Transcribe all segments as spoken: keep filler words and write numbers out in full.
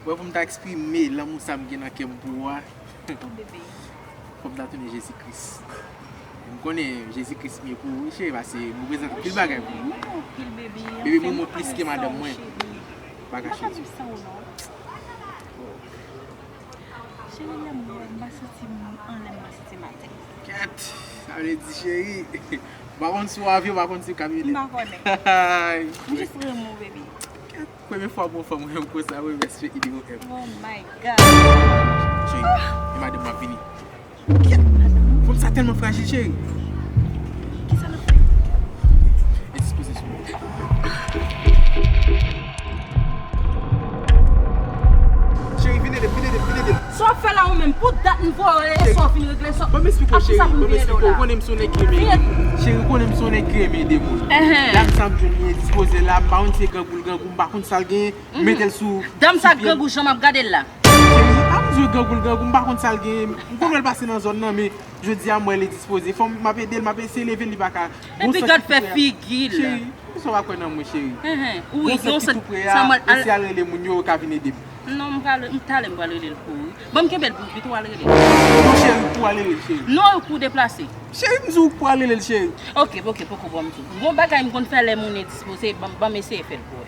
Wè, pou m ta eksprime lanmou sa m gen nan kè m pou ou a, fò m ta tounen Jezi Kris. M konnen Jezi Kris byen pou ou, wi, cheri, paske m reprezante anpil bagay pou ou. Baby, m renmen w plis ke madanm mwen. Pa ka, cheri. Cheri, lè m wè w, m pa santi m anlè, m pa santi m atè. Kèt, sa vle di, cheri, m pa konn si w avyon, m pa konn si w kamyonèt. M pa konnen. M jis renmen w, baby. Kèt, premye fwa m wè yon fanm renmen m konsa, wi, mèsi, I D O M. Oh my God. Cheri, e madanm m ap vini. Kèt, fanm sa tèlman frajil, cheri. Kisa l ap fè? Endispoze sou mwen. Cheri, vin ede m, vin ede m, vin ede m. Sa w ap fè la ou menm? Pou dat m voye w, e sa w fin regle sa. Ban m eksplike w, cheri, ban m eksplike w. Ou konnen m se yon nèg ki renmen ede moun. Cheri, ou konnen m se yon nèg ki renmen ede moun. Dam sa m jwenn li endispoze la, m pa konn si se grangou l grangou, m pa konn sa l genyen, m mete l sou, sou pye m. Dam sa grangou, jan m ap gade l la. Cheri, pa vle di grangou l grangou, m pa konn sa l genyen. M konn wè l pase nan zòn nan, men jodi a m wè l endispoze. Fò m, m ap ede l, m ap eseye leve l, li pa ka. Epi gad fè figi l. Cheri, sa w pa kwè nan mwen, cheri. Gon sant ki tou pre a, eseye al rele moun yo, yo ka vin ede m. Non, m pral, m talè m pral rele l pou ou. Ban m kenbe l pou ou, pito w al rele l. Non, cheri, pou w al rele l, cheri. Non, pou w deplase. Cheri, m di w pou w al rele l, cheri. Oke, oke, poko pwoblèm tou. Gon bagay m konn fè lè moun endispoze, ban, ban m eseye fè l pou ou.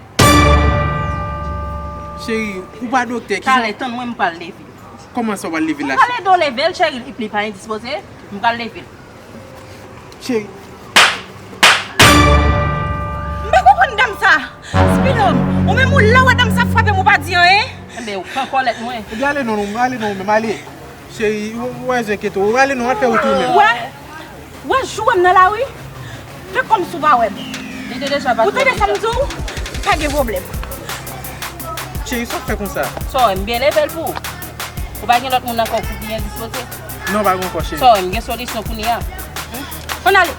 Cheri, ou pa doktè, ki jan... Talè, tann mwen, m pral leve l. Kòman sa w pral leve l la? M pral ede w leve l, cheri, li, li pa endispoze, m pral leve l. Cheri. M pa konprann dam sa. Spilom, ou menm ou la wè dam sa frape m, ou pa di anyen? Enben, ou pran kòlèt mwen. Ebyen, ale non, non, ale non, ou menm, ale. Cheri, ou, ou wè, enkyete w, ale non, al fè wout ou menm. Wè, wè, jou wè m nan lari. Fè kòmsi w pa wè m. Li te deja pa... Ou tande sa m di w? Pa gen pwoblèm. Cheri, sa w fè konsa? Sa w wè, m byen leve l pou ou. Ou pa gen lòt moun ankò pou ki endispoze? Non, pa gen ankò, cheri. Sa w wè, m gen solisyon kounye a. Ann ale.